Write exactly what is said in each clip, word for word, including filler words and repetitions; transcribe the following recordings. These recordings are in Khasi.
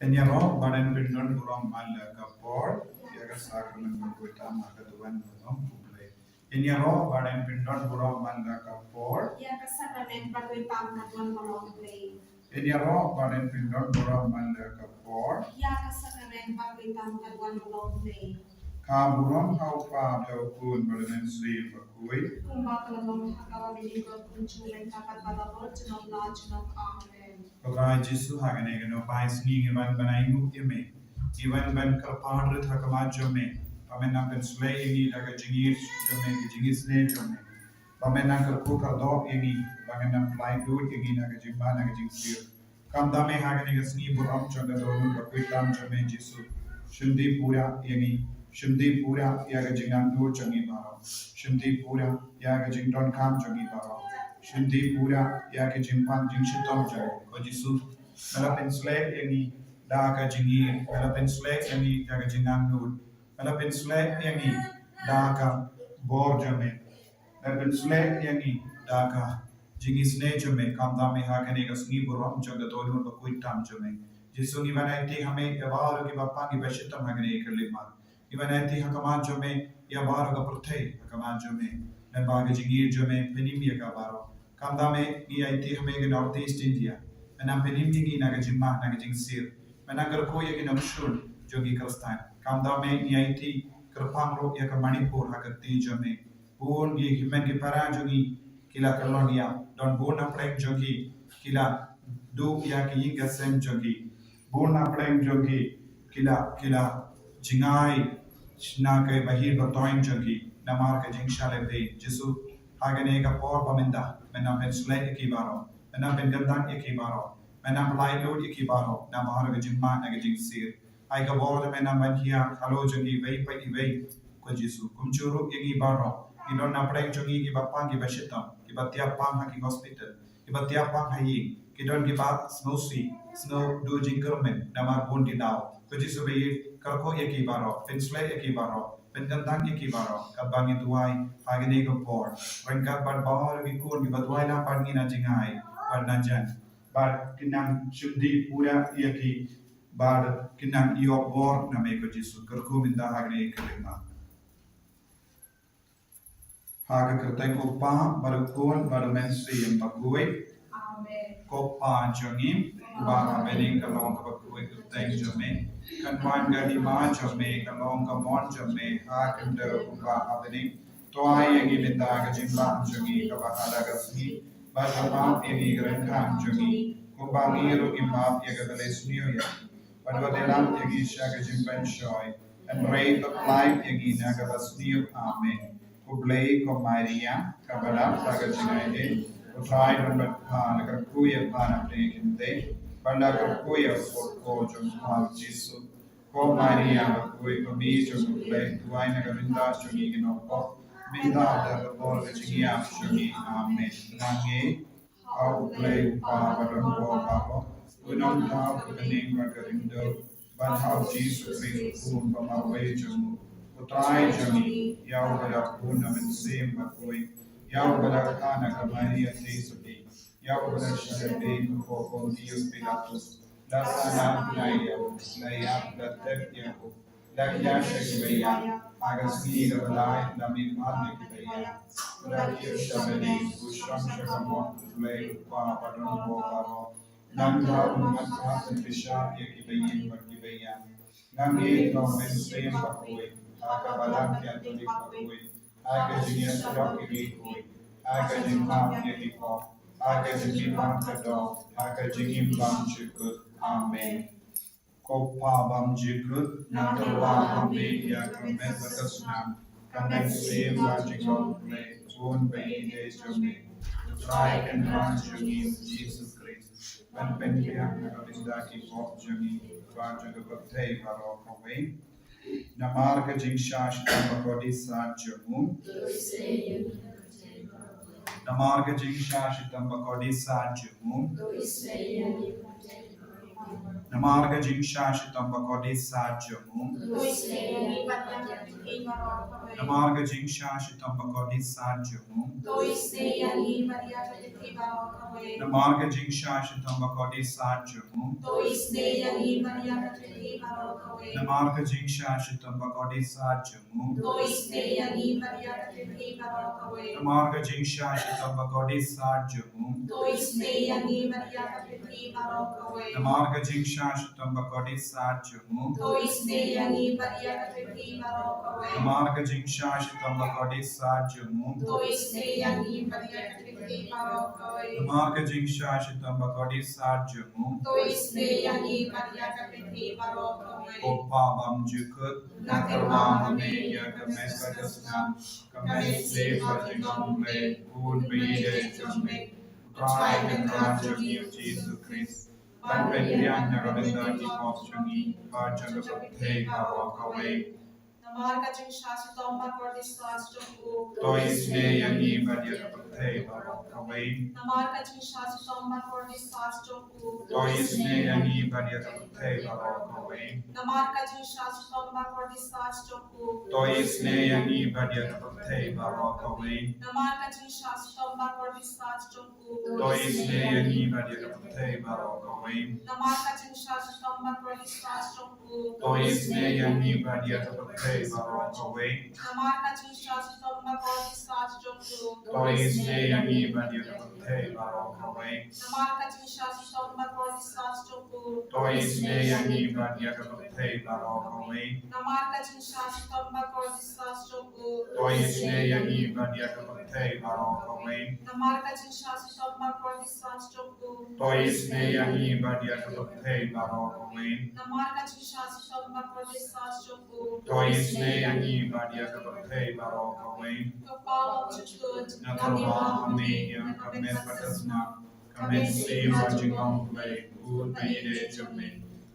Ïaroh bad pyndon burom man la ka por ïa ka sakramen bakhuid tam ha ka duwan jong U Blei. Ïaroh bad pyndon burom man la ka por ïa ka sakramen bakhuid tam ha ka duwan jong U Blei. Ïaroh bad pyndon burom man la ka por ïa ka sakramen bakhuid tam ha ka duwan jong U Blei. Ka burom ha U Kpa bad ha U Khun bad ha U Mynsiem Bakhuid. Kumba ka la long ha kaba bynriew, kumjuh, ryngkat bad baroh junom la junom. Amen. Ko Trai Jisu, ha kane ka nohpai sngi ngi wan ban ainguh ïa me, ngi wan ban kyrpad rit ha khmat jong me, ba men nang pynsleh ïa ngi da ka jingïeit jong me, ka jingisynei jong me, ba men nang kyrkhu kyrdoh ïa ngi, ba men nang pyllait lut ïa ngi na ka jingmap, na ka jingsir. Khamtam me ha kane ka sngi burom jong ka dohnud bakhuid tam jong me Jisu, shim dih pura ïa ngi, shim dih pura ïa ka jingangnud jong ngi baroh, shim dih pura ïa ka jingdonkam jong ngi baroh, shim dih pura ïa ka jingpang jingshitom jong ngi. Ko Jisu, me la pynsleh ïa ngi da ka jingïeit, me la pynsleh ïa ngi da ka jingangnud, me la pynsleh ïa ngi da ka bor jong me, me la pynsleh ïa ngi da ka jingisynei jong me. Khamtam me ha kane ka sngi burom jong ka dohnud bakhuid tam jong me Jisu, ngi wan aiti ha me ïa baroh kiba pang kiba shitom ha kane ka lympat. Ngi wan aiti ha khmat jong me ïa baroh ka pyrthei ha khmat jong me, namar ka jingïeit jong me, pynim ïa ka baroh. Khamtam me ngi aiti ha me ka North East India, men nang pynim ïa ngi na ka jingmap, na ka jingsir, men nang kyrkhu ïa ki nongshun jong ki Khristan. Khamtam me ngi aiti kyrpang ruh ïa ka Manipur ha ka kti jong me. Bun ki hynmen ki para jong ngi ki la kyllon ïap, don bun na pdeng jong ki ki la duh ïa ki ïing ki sem jong ki, bun na pdeng jong ki ki la, ki la jngai na ka bahir batoin jong ki namar ka jingshah lehbeiñ. Jisu, ha kane ka por ba mynta, men nang pynsleh ïa ki baroh, men nang pynkyntang ïa ki baroh, men nang pyllait lut ïa ki baroh namar ka jingmap, na ka jingsir. Ai ka bor jong me nang ban hiar halor jong kiwei pa kiwei. Ko Jisu, kumjuh ruh ïa ngi baroh, ngi don na pdeng jong ngi kiba pang kiba shitom, kiba tiap pang ha ki hospital, kiba tiap pang ha ïing, ki don kiba sngewsih, sngew duh jingkyrmen namar bun ki daw. Ko Jisu ba ïeit, kyrkhu ïa ki baroh, pynsleh ïa ki baroh, pynkyntang ïa ki baroh, katba ngi duwai ha kane ka por ryngkat bad baroh ki khun kiba duwai lang bad ngi na jngai bad na jan, bad kin nang shim dih pura ïa ki, bad kin nang ïoh bor na me. Ko Jisu, kyrkhu mynta ha kane ka lympat. Ha ka kyrteng U Kpa bad U Khun bad U Mynsiem Bakhuid. Amen. Ko Pa jong ngi uba ha bneng, ka long kaba khuid ka kyrteng jong me, kan wan ka hima jong me, ka long ka mon jong me ha khyndew kumba ha bneng. To ai ïa ngi mynta ka jingbam jong ngi kaba ha la ka sngi, bad to map ïa ngi ki ryngkang jong ngi, kumba ngi ruh ngi map ïa ki ba la sniew ïa ngi. Bad wat ïalam ïa ngi sha ka jingpynshoi, hynrei to pyllait ïa ngi na kaba sniew. Amen. Khublei ko Maria, kaba dap da ka jingaiei, U Trai u don bad pha. La kyrkhu ïa pha na pdeng ki kynthei, bad la kyrkhu ïa u kpoh jong pha U Jisu. Ko Maria bakhuid, ko Mei jong U Blei, duwai na ka bynta jong ngi ki nongpop, mynta bad ha ka por ka jingïap jong ngi. Amen. Nang ïeit ha U Blei U Kpa badonbor baroh, U Nongthaw ka bneng bad ka ringdew, bad ha U Jisu Khrist U Khun ba marwei jong u, U Trai jong ngi. Ïa uba la bun na U Mynsiem Bakhuid, ïa uba la kha na ka Maria Theisotti, ïa uba la shah lehbeiñ ha u Pontius Pilatus, la sahnarphna ïa u, la ïap, la tep ïa u, la kyiad sha kiba ïap, ha ka sngi kaba lai la mihpat na kiba ïap, la kiew sha bneng, u shong sha ka mon U Blei U Kpa badonbor baroh. Nangta un wan ban pynbishar ïa kiba im bad kiba ïap. Nang ïeit ha U Mynsiem Bakhuid, ha ka Balang Katholik bakhuid, ha ka jingïasyllok ïa ki khuid, ha ka jingmap ïa ki pop, ha ka jingmihpat ka doh, ha ka jingim bymjukut. Amen. Ko Pa bymjukut, nga tyrwa ha me ïa ka met bad ka snam, ka mynsiem bad ka jinglong U Blei, bun ba ïeit jong me, U Trai Kynrad jong ngi U Jisu Khrist, ban pynbiang na ka bynta ki pop jong ngi bad jong ka pyrthei baroh kawei. Namar ka jingshah shitom bakordit sat jong u. Namar ka jingshah shitom bakordit sat jong u. Namar ka jingshah shitom bakordit sat jong u. To isynei ïa ngi bad ïa ka pyrthei baroh kawei. Namar ka jingshah shitom bakordit sat jong u. To isynei ïa ngi bad ïa ka pyrthei baroh kawei. Namar ka jingshah shitom bakordit sat jong u. To isynei ïa ngi bad ïa ka pyrthei baroh kawei. Namar ka jingshah shitom bakordit sat jong u. To isynei ïa ngi bad ïa ka pyrthei baroh kawei. Namar ka jingshah shitom bakordit sat jong u. To isynei ïa ngi bad ïa ka pyrthei baroh kawei. Namar ka jingshah shitom bakordit sat jong u. To isynei ïa ngi bad ïa ka pyrthei baroh kawei. Namar ka jingshah shitom bakordit sat jong u. To isynei ïa ngi bad ïa ka pyrthei baroh kawei. Namar ka jingshah shitom bakordit sat jong u. To isynei ïa ngi bad ïa ka pyrthei baroh kawei. Ko Pa bymjukut, nga kyrpad ha me ïa ka met bad ka snam, ka mynsiem bad ka jinglong Blei, U Blei jong me, U Trai Kynrad jong ngi U Jisu Khrist, ban pynbiang na ka bynta ki pop jong ngi bad jong ka pyrthei baroh kawei. Namar ka jingshah shitom bakordit sat jong u. To isynei ïa ngi bad ïa ka pyrthei baroh kawei. Namar ka jingshah shitom bakordit sat jong u. To isynei ïa ngi bad ïa ka pyrthei baroh kawei. Namar ka jingshah shitom bakordit sat jong u. To isynei ïa ngi bad ïa ka pyrthei baroh kawei. Namar ka jingshah shitom bakordit sat jong u. To isynei ïa ngi bad ïa ka pyrthei baroh kawei. Namar ka jingshah shitom bakordit sat jong u. To isynei ïa ngi bad ïa ka pyrthei baroh kawei. Namar ka jingshah shitom bakordit sat jong u. To isynei ïa ngi bad ïa ka pyrthei baroh kawei. Namar ka jingshah shitom bakordit sat jong u. To isynei ïa ngi bad ïa ka pyrthei baroh kawei. Namar ka jingshah shitom bakordit sat jong u. To isynei ïa ngi bad ïa ka pyrthei baroh kawei. Namar ka jingshah shitom bakordit sat jong u. To isynei ïa ngi bad ïa ka pyrthei baroh kawei. Namar ka jingshah shitom bakordit sat jong u. To isynei ïa ngi bad ïa ka pyrthei baroh kawei. Ko Pa bymjukut, nga kyrpad ha me ïa ka met bad ka snam, ka mynsiem bad jinglong Blei, U Blei jong me,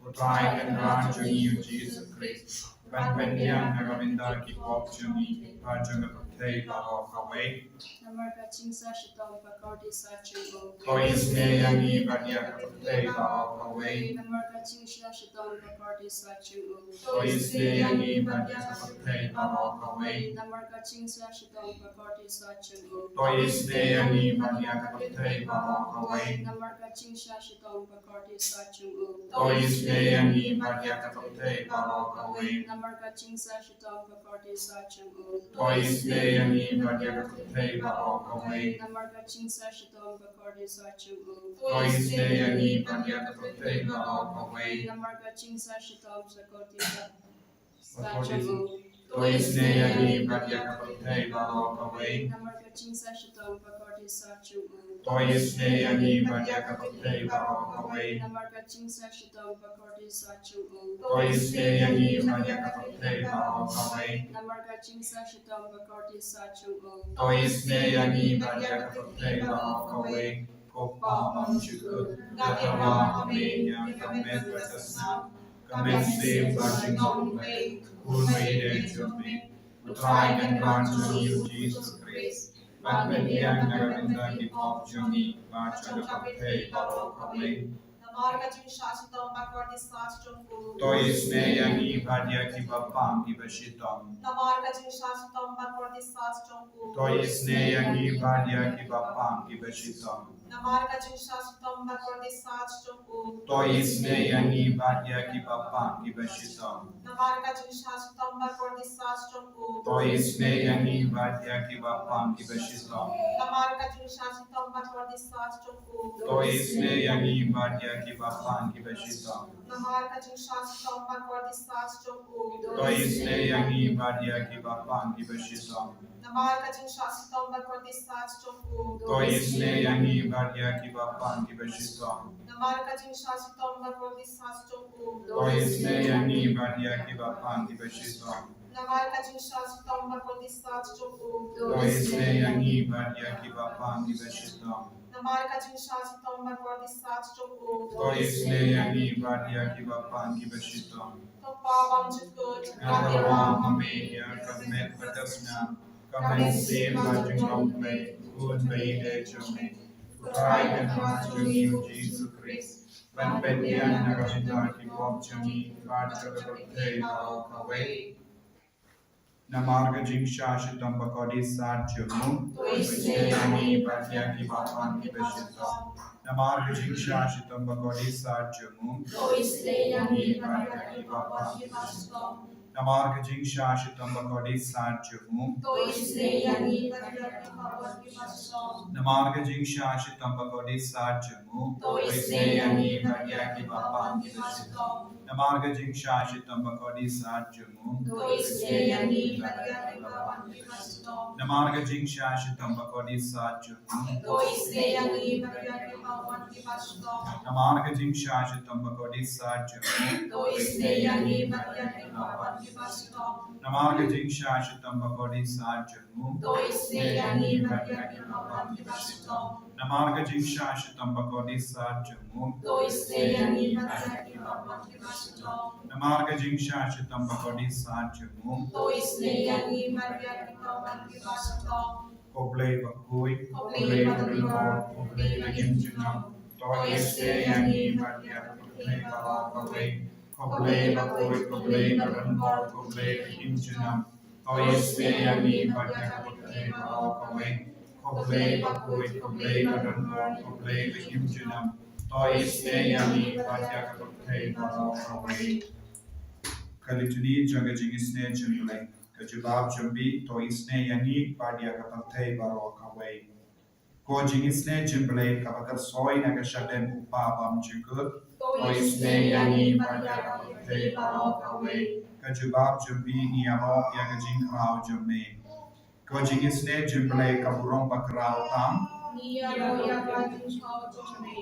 U Trai Kynrad jong ngi U Jisu Khrist, ban pynbiang na ka bynta ki pop jong ngi bad jong ka pyrthei baroh kawei. Namar ka jingshah shitom bakordit sat jong u. To isynei ïa ngi bad ïa ka pyrthei baroh kawei. Namar ka jingshah shitom bakordit sat jong u. To isynei ïa ngi bad ïa ka pyrthei baroh kawei. Namar ka jingshah shitom bakordit sat jong u. To isynei ïa ngi bad ïa ka pyrthei baroh kawei. Namar ka jingshah shitom bakordit sat jong u. To isynei ïa ngi bad ïa ka pyrthei baroh kawei. Namar ka jingshah shitom bakordit sat jong u. To isynei ïa ngi bad ïa ka pyrthei baroh kawei. Namar ka jingshah shitom bakordit sat jong u. To isynei ïa ngi bad ïa ka pyrthei baroh kawei. Namar ka jingshah shitom bakordit sat jong u. To isynei ïa ngi bad ïa ka pyrthei baroh kawei. Namar ka jingshah shitom bakordit sat jong u. To isynei ïa ngi bad ïa ka pyrthei baroh kawei. Namar ka jingshah shitom bakordit sat jong u. To isynei ïa ngi bad ïa ka pyrthei baroh kawei. Namar ka jingshah shitom bakordit sat jong u. To isynei ïa ngi bad ïa ka pyrthei baroh kawei. Ko Pa bymjukut, nga kyrpad ha me ïa ka met bad ka snam, ka mynsiem bad jinglong Blei, U Blei jong me, U Trai Kynrad jong ngi U Jisu Khrist, ban pynbiang na ka bynta ki pop jong ngi bad jong ka pyrthei baroh kawei. Namar ka jingshah shitom bakordit sat jong u. To isynei ïa ngi bad ïa kiba pang kiba shitom. Namar ka jingshah shitom bakordit sat jong u. To isynei ïa ngi bad ïa kiba pang kiba shitom. Namar ka jingshah shitom bakordit sat jong u. To isynei ïa ngi bad ïa kiba pang kiba shitom. Namar ka jingshah shitom bakordit sat jong u. To isynei ïa ngi bad ïa kiba pang kiba shitom. Namar ka jingshah shitom bakordit sat jong u. To isynei ïa ngi bad ïa kiba pang kiba shitom. Namar ka jingshah shitom bakordit sat jong u. To isynei ïa ngi bad ïa kiba pang kiba shitom. Namar ka jingshah shitom bakordit sat jong u. To isynei ïa ngi bad ïa kiba pang kiba shitom. Namar ka jingshah shitom bakordit sat jong u. To isynei ïa ngi bad ïa kiba pang kiba shitom. Namar ka jingshah shitom bakordit sat jong u. To isynei ïa ngi bad ïa kiba pang kiba shitom. Namar ka jingshah shitom bakordit sat jong u. To isynei ïa ngi bad ïa kiba pang kiba shitom. Ko Pa bymjukut, nga kyrpad ha me ïa ka met bad ka snam, ka mynsiem bad jinglong Blei, U Blei jong me, U Trai Kynrad jong ngi U Jisu Khrist, Ban pynbiang na ka bynta ki pop jong ngi bad jong ka pyrthei baroh kawei. Namar ka jingshah shitom bakordit sat jong u, to isynei ïa ngi bad ïa kiba pan kiba shitom. Namar ka jingshah shitom bakordit sat jong u, to isynei ïa ngi bad ïa kiba pan kiba shitom. Namar ka jingshah shitom bakordit sat jong u, to isynei ïa ngi bad ïa kiba pan kiba shitom. Namar ka jingshah shitom bakordit sat jong u, to isynei ïa ngi bad ïa kiba pan kiba shitom. Namar ka jingshah shitom bakordit sat jong u, to isynei ïa ngi bad ïa kiba pan kiba shitom. Namar ka jingshah shitom bakordit sat jong u, to isynei ïa ngi bad ïa kiba pan kiba shitom. Namar ka jingshah shitom bakordit sat jong u, to isynei ïa ngi bad ïa kiba pan kiba shitom. Namar ka jingshah shitom bakordit sat jong u, to isynei ïa ngi bad ïa kiba pan kiba shitom. Namar ka jingshah shitom bakordit sat jong u, to isynei ïa ngi bad ïa kiba pan kiba shitom. Namar ka jingshah shitom bakordit sat jong u, to isynei ïa ngi bad ïa kiba pan kiba shitom. Ko Blei bakhuid, ko Blei badonbor, ko Blei baïaid junom, to isynei ïa ngi bad ïa ka pyrthei baroh kawei. Ko Blei bakhuid, ko Blei badonbor, ko Blei baïaid junom, to isynei ïa ngi bad ïa ka pyrthei baroh kawei. Ko Blei bakhuid, ko Blei badonbor, ko Blei baïaid junom, to isynei ïa ngi bad ïa ka pyrthei baroh kawei. Ka Litany jong ka jingisynei jong U Blei. Ka jubab jong U Blei, to isynei ïa ngi bad ïa ka pyrthei baroh kawei. Ko jingisynei jong U Blei kaba kyrshoi na ka shadem U Kpa bymjukut, to isynei ïa ngi bad ïa ka pyrthei baroh kawei. Ka jubab jong U Blei, ngi ïaroh ïa ka jingkhraw jong Me. Ko jingisynei jong U Blei ka burom bakhraw tam, ngi ïaroh ïa ka jingkhraw jong Me.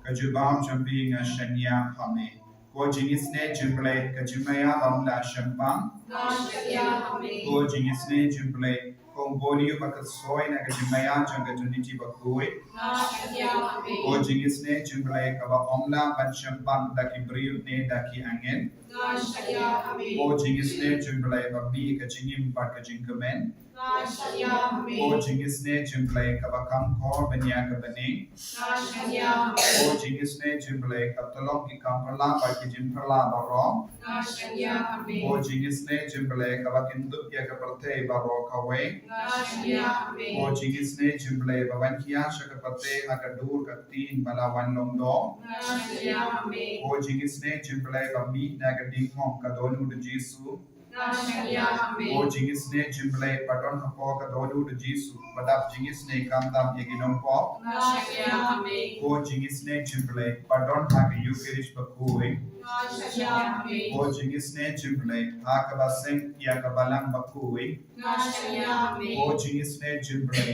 Ka jubab jong U Blei, nga shaniah ha Me. Ko jingisynei jong U Blei ka jingmaïa bym lah shempang, nga shaniah ha Me. Ko jingisynei jong U Blei ka Umphniuh ba kyrshoi na ka jingmaïa jong ka Trinity bakhuid, nga shaniah ha Me. Ko jingisynei jong U Blei kaba ym lah ban shempang da ki briew ne da ki angel, nga shaniah ha Me. Ko jingisynei jong U Blei ba mih ka jingim bad ka jingkmen, nga shaniah ha Me. Ko jingisynei jong U Blei kaba kham khor ban ïa ka bneng, nga shaniah ha Me. Ko jingisynei jong U Blei ka tyllong ki kam pyrla bad ki jingpyrla baroh, nga shaniah ha Me. Ko jingisynei jong U Blei kaba kyndup ïa ka pyrthei baroh kawei, nga shaniah ha Me. Ko jingisynei jong U Blei ba wan khia sha ka pyrthei ha ka dur ka ktien ba la wan long doh, nga shaniah ha Me. Ko jingisynei jong U Blei ba mih na ka diengphna ka Dohnud U Jisu, nga shaniah ha Me. Ko jingisynei jong U Blei ba don hapoh ka Dohnud U Jisu ba dap jingisynei khamtam ïa ki nongpop, nga shaniah ha Me. Ko jingisynei jong U Blei ba don ha ka Eucharist bakhuid, nga shaniah ha Me. Ko jingisynei jong U Blei ha kaba seng ïa ka Balang bakhuid, nga shaniah ha Me. Ko jingisynei jong U Blei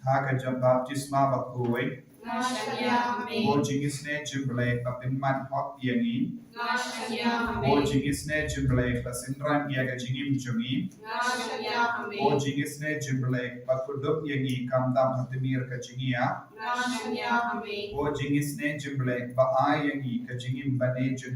ha ka jingpynbaptisma bakhuid, nga shaniah ha Me. Ko jingisynei jong U Blei ba pynman hok ïa ngi, nga shaniah ha Me. Ko jingisynei jong U Blei ba synran ïa ka jingim jong ngi, nga shaniah ha Me. Ko jingisynei jong U Blei ba kdup ïa ngi khamtam ha tmier ka jingïap, nga shaniah ha Me. Ko jingisynei jong U Blei ba ai ïa ngi ka jingim bymjukut,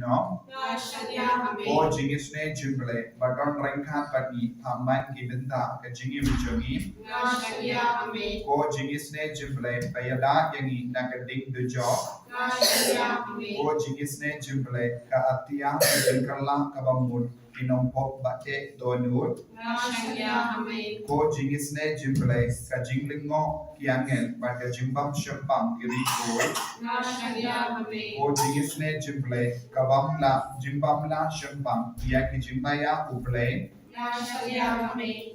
nga shaniah ha Me. Ko jingisynei jong U Blei ba don ryngkat bad ngi ha man ki bynta ka jingim jong ngi, nga shaniah ha Me. Ko jingisynei jong U Blei ba ïada ïa ngi na ka ding dujok, nga shaniah ha Me. Ko jingisynei jong U Blei ka atiar ka jingkylla kaba mut ki nongpop ba eh dohnud, nga shaniah ha Me. Ko jingisynei jong U Blei ka jinglyngngoh ki angel bad ka jingbym shempang ki riewkhuid, nga shaniah ha Me. Ko jingisynei jong U Blei ka bym lah, jingbym lah shempang ïa ki jingmaïa U Blei, nga shaniah ha Me.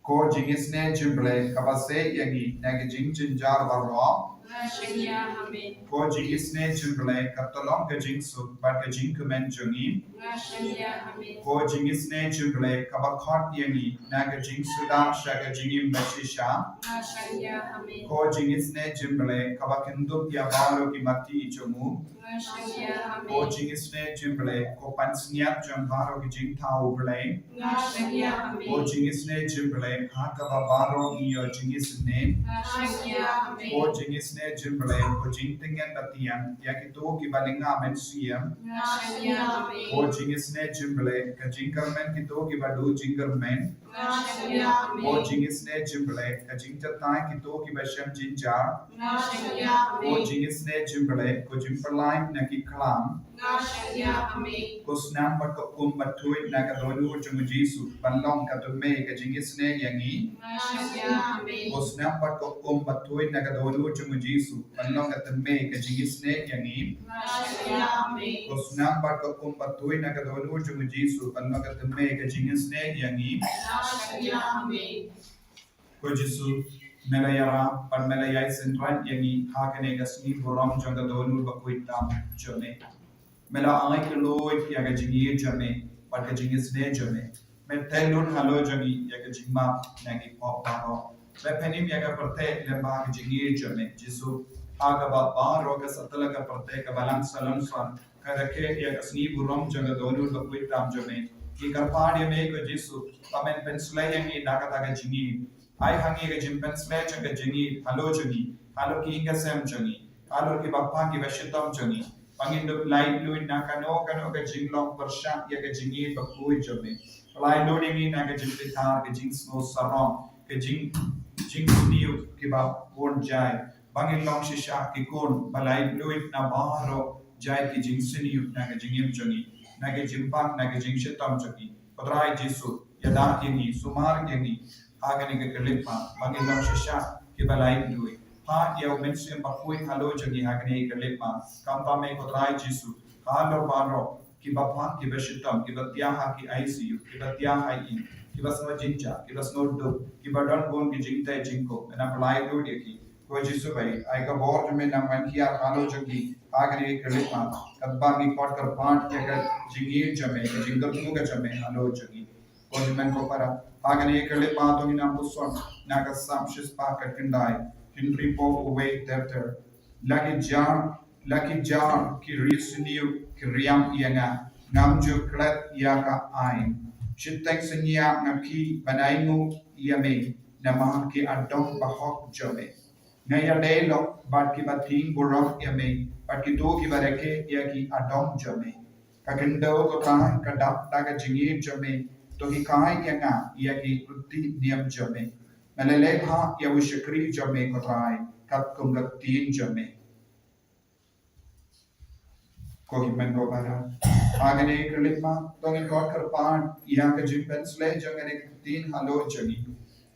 Ko jingisynei jong U Blei kaba sei ïa ngi na ki jingjynjar baroh, nga shaniah ha Me. Ko jingisynei jong U Blei ka tyllong ka jingsuk bad ka jingkmen jong ngi, nga shaniah ha Me. Ko jingisynei jong U Blei kaba khot ïa ngi na ka jingsuda sha ka jingim bashisha, nga shaniah ha Me. Ko jingisynei jong U Blei kaba kyndup ïa baroh ki mati jong u, nga shaniah ha Me. Ko jingisynei jong U Blei ko pansngiat jong baroh ki jingthaw U Blei, nga shaniah ha Me. Ko jingisynei jong U Blei ha kaba baroh ngi ïoh jingisynei, nga shaniah ha Me. Ko jingisynei jingïasneng jingblei, ko jingtyngen bad tyngen ïa kito kiba lynga mynsiem. Nga shaniah, amen. Ko jingïasneng jingblei, ka jingkyrmen kito kiba duh jingkyrmen. Nga shaniah, amen. Ko jingïasneng jingblei, ka jingjatai kito kiba shem jingjia. Nga shaniah, amen. Ko jingïasneng jingblei, ko jingpyllait na ki khlam. Nga shaniah, amen. Ko snam bad ka um ba thuid na ka dohnud jong u Jisu ban long ka thymmei ka jingïasneng ïa ngi. Nga shaniah, amen. Ko snam bad ka um ba thuid na ka dohnud jong u Jisu ban long ka thymmei ka jingïasneng ïa ngi. Nga shaniah, amen. Ko snam bad ka um ba thuid na ka dohnud jong u Jisu ban long ka thymmei ka jingïasneng ïa ngi. Nga shaniah, amen. Ko Jisu, me la ïarap bad me la ïai synran ïa ngi ha kane ka sngi burom jong ka dohnud bakhuid tam jong me. Me la ai kylluid ïa ka jingïeit jong me bad ka jingïasneng jong me. Me tei lut halor jong ngi ïa ka jingmap na ki pop baroh. Me pynim ïa ka pyrthei lyngba ka jingïeit jong me. Jisu, ha kaba baroh ka satlak ka pyrthei kaba lang sa long san, ka rakhe ïa ka sngi burom jong ka dohnud bakhuid tam jong me. Ngi kyrpad ïa me ko Jisu ba men pynshlei ïa ngi da kata ka jingïeit. Ai ha ngi ka jingpynshlei jong ka jingïeit halor jong ngi, halor ki ïing ki sem jong ngi, halor kiba pang kiba shitom jong ngi. Ba ngin dup laitluid na kano kano ka jinglong pyrshah ïa ka jingïeit bakhuid jong me. Laitluid ïa ngi na ka jingbitar, ka jingsngew sarong, ka jing, jingsniew kiba bun jait. Ba ngin long shisha ki khun ba laitluid na baroh jait ki jingsniew na ka jingim jong ngi, na ka jingpang, na ka jingshitom jong ngi. Ko Trai Jisu, ïada ïa ngi, sumar ïa ngi ha kane ka khyllipmat ba ngin long shisha kiba laitluid. Phah ïa u Mynsiem Bakhuid halor jong ngi ha kane ka khyllipmat. Khamtam me ko Trai Jisu, halor baroh kiba pang kiba shitom, kiba thiah ha ki I C U, kiba thiah ha ïing, kiba sngew jynjar, kiba sngew duk, kiba don bun ki jingtei jingkhup, men pynlait lut ïa ki. Ko Jisu ba ïeit, ai ka bor jong me nang wan hiar halor jong ki ha kane ka khyllipmat. Katba ngi khot kyrpad ïa ka jingïeit jong me, ka jingkyrkhu ka jong me halor jong ngi. Ko Hynmen ko para, ha kane ka khyllipmat to ngin ym puson na ka Salm shispah khyndai, hynriew phew wei ter ter. La ki jar, la ki jar ki ri sniew ki riam ïa nga, ngam ju klet ïa ka aiñ. Shiteng synñia nga khie ban ainguh ïa me namar ki adong bahok jong me. Nga ïadei lok bad kiba tieng burom ïa me, bad kito kiba rakhe ïa ki adong jong me. Ka khyndew ko Trai ka dap da ka jingïeit jong me, to hikai ïa nga ïa ki ryntih niam jong me. Me la leh bha ïa u shakri jong me ko Trai, katkum ka ktien jong me. Ko Hynmen ko para, ha kane ka khyllipmat to ngin khot kyrpad ïa ka jingpynshlei jong kane ka ktien halor jong ngi.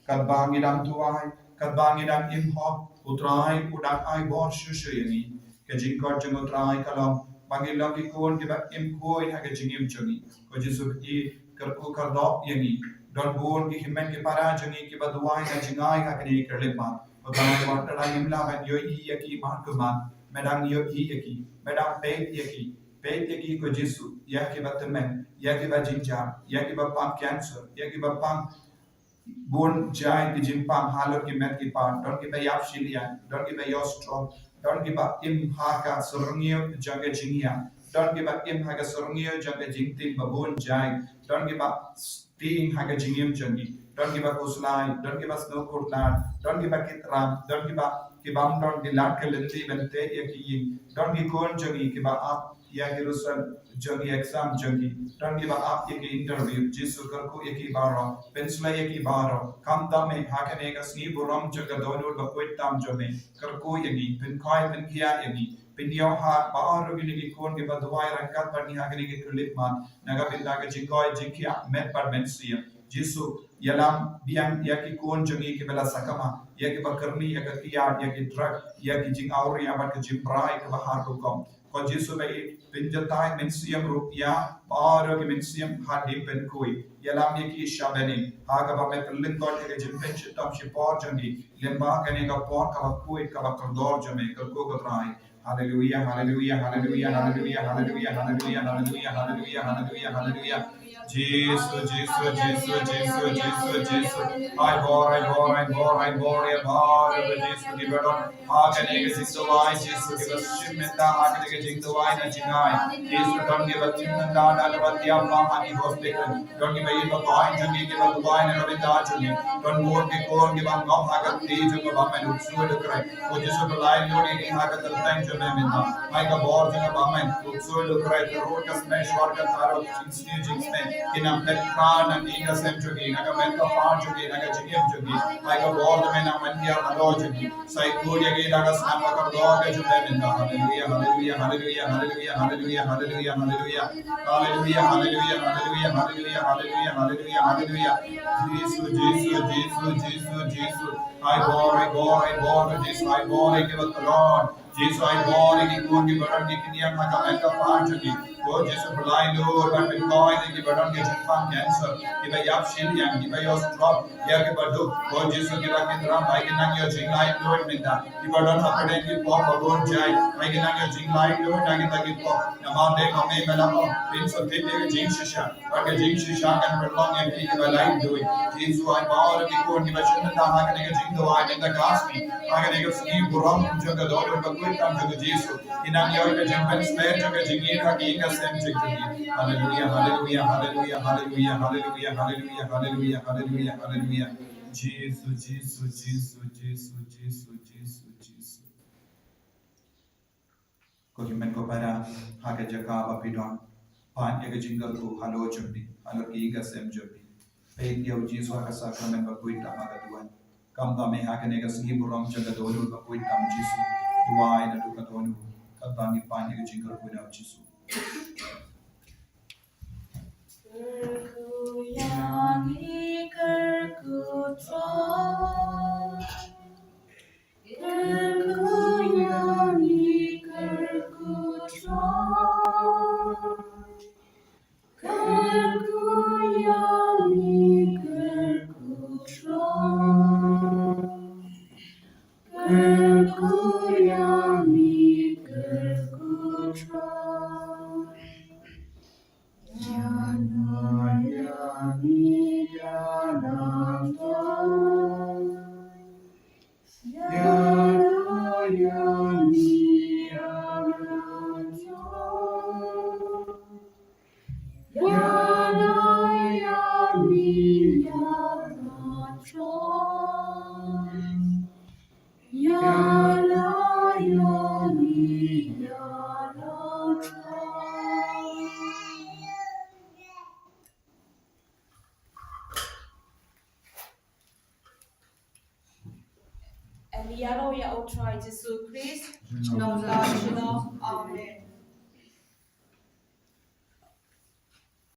Katba ngi dang duwai, katba ngi dang im hok, u Trai u dang ai bor shuh shuh ïa ngi. Ka jingkhot jong u Trai ka long ba ngin long ki khun kiba im khuid ha ka jingim jong ngi. Ko Jisu ba ïeit, kyrkhu kyrdoh ïa ngi. Don bun ki hynmen ki para jong ngi kiba duwai na jingai ha kane ka khyllipmat. Ko Trai wat la ngim lah ban ïohi ïa ki mat ka mat. Me dang ïohi ïa ki, me dang peit ïa ki. Peit ïa ki ko Jisu, ïa kiba tymmen, ïa kiba jynjar, ïa kiba pang cancer, ïa kiba pang bun jait ki jingpang halor ki met ki pat, don kiba ïap shiliang, don kiba ïoh stroke, don kiba im ha ka syrngiew jong ka jingïap, don kiba im ha ka syrngiew jong ka jingtieng ba bun jait, don kiba tieng ha ka jingim jong ki, don kiba khuslai, don kiba sngewkhuslai, don kiba kit ram, don kiba, kibym don ki lad ki lynti ban teh ïa ki ïing, don ki khun jong ki kiba ap ïa ki rusan jong ki exam jong ki, don kiba ap ïa ki interview. Jisu kyrkhu ïa ki baroh, pynshlei ïa ki baroh. Khamtam me ha kane ka sngi burom jong ka dohnud bakhuid tam jong me, kyrkhu ïa ngi, pynkhoi pynkhiah ïa ngi, pynïoh ha baroh kine ki khun kiba duwai ryngkat bad ngi ha kane ka khyllipmat, na ka bynta ka jingkhoi jingkhiah met bad mynsiem. Jisu, ïalam biang ïa ki khun jong ngi kiba la sakma, ïa kiba kyrni ïa ka kiad, ïa ki drug, ïa ki jingawria bad ka jingbrai kaba har rukom. Ko Jisu ba ïeit, pynjatai mynsiem ruh ïa baroh ki mynsiem hadien pynkhuid. Ïalam ïa ki sha bneng ha kaba me pynlyngkot ïa ka jingpynshitom shipor jong ki lyngba kane ka por kaba khuid kaba kordor jong me, kyrkhu ko Trai. Hallelujah, hallelujah, hallelujah, hallelujah, hallelujah, hallelujah, hallelujah, hallelujah, hallelujah, hallelujah, hallelujah. Jisu, Jisu, Jisu, Jisu, Jisu, Jisu. Ai bor, ai bor, ai bor, ai bor, ai bor, Jisu kiba don ha kane ka jingduwai, Jisu kiba shim bynta ha kane ka jingduwai na jingai. Jisu don kiba shim bynta na kaba tiam ha ki hospital. Don kiba ïeit ba baiñ jong ngi kiba duwai na ka bynta jong ngi. Don bun ki khun kiba ngop ha ka kti jong ka bamon, U Kpa U Trai. Ko Jisu pynlait lut ïa ngi ha ka kyrteng jong me mynta. Hai ka bor jong ka bamon, U Kpa U Trai, ka rud ka smen, shwar ka tharai, jingsniew jingsmen. Ki nang phet khraw na ki ïing ka sem jong ngi, na ka met ka phad jong ngi, na ka jingim jong ngi. Hai ka bor jong me nang mane halor jong ngi. Sa ïakut ïa ngi da ka snam ka kordor ka jong me mynta. Haleluia, haleluia, haleluia, haleluia, haleluia, haleluia, haleluia, haleluia. Haleluia, haleluia, haleluia, haleluia, haleluia, haleluia, haleluia. Jisu, Jisu, Jisu, Jisu, Jisu. Ai bor, ai bor, ai bor, Jisu, ai bor, ai kiba thlon. Jisu, ai bor ïa ki khun kiba don ki kñia ha ka met ka phad jong ki. Ko Jisu, pynlait lut bad pynkoit ïa kiba don ki jingpang cancer, kiba ïap shiliang, kiba ïoh stroke, ïa kiba duk. Ko Jisu, kiba kynrap, ai ki nang ïoh jinglait lut mynta. Kiba don hapdeng ki pop ba bun jait, ai ki nang ïoh jinglait lut na kita ki pop. Namar dei ma me me la ong, phin sa tip ïa ka jingshisha. Bad ka jingshisha kan pynlong ïa phi kiba laitluid. Jisu, ai bor ïa ki khun kiba shim bynta ha kane ka jingduwai mynta ka sngi. Ha kane ka sngi burom jong ka dohnud bakhuid tam jong ka Jisu. Ki nang ïoh ka jingpynshlur jong ka jingïeit ha ki ïing ka sem jong ki. Haleluia, haleluia, haleluia, haleluia, haleluia, haleluia, haleluia, haleluia, haleluia. Jisu, Jisu, Jisu, Jisu, Jisu, Jisu, Jisu. Ko hynmen ko para, ha ka jaka ba phi don, pan ïa ka jingkyrkhu halor jong phi, halor ki ïing ka sem jong phi. Peit ïa u Jisu ha ka sakramen bakhuid tam ha ka duwan. Khamtam eh ha kane ka sngi burom jong ka dohnud bakhuid tam Jisu. Duwai naduh ka dohnud. Khamtam ngi pan ïa ka jingkyrkhu da u Jisu. Kyrkhu ïa ngi, kyrkhu Trai. Kyrkhu ïa ngi, kyrkhu Trai. Kyrkhu ïa ngi, kyrkhu Trai. Kyrkhu ïa ngi, kyrkhu Trai. Ïa na ïa ngi ïa na Trai. Ïa na ïa ngi ïa na Trai. Ïa na ïa ngi ïa na Trai. Ïa na ïa ngi ïa na Trai. Ngi ïaroh ïa U Trai Jisu Khrist. Shalom, shalom. Amen.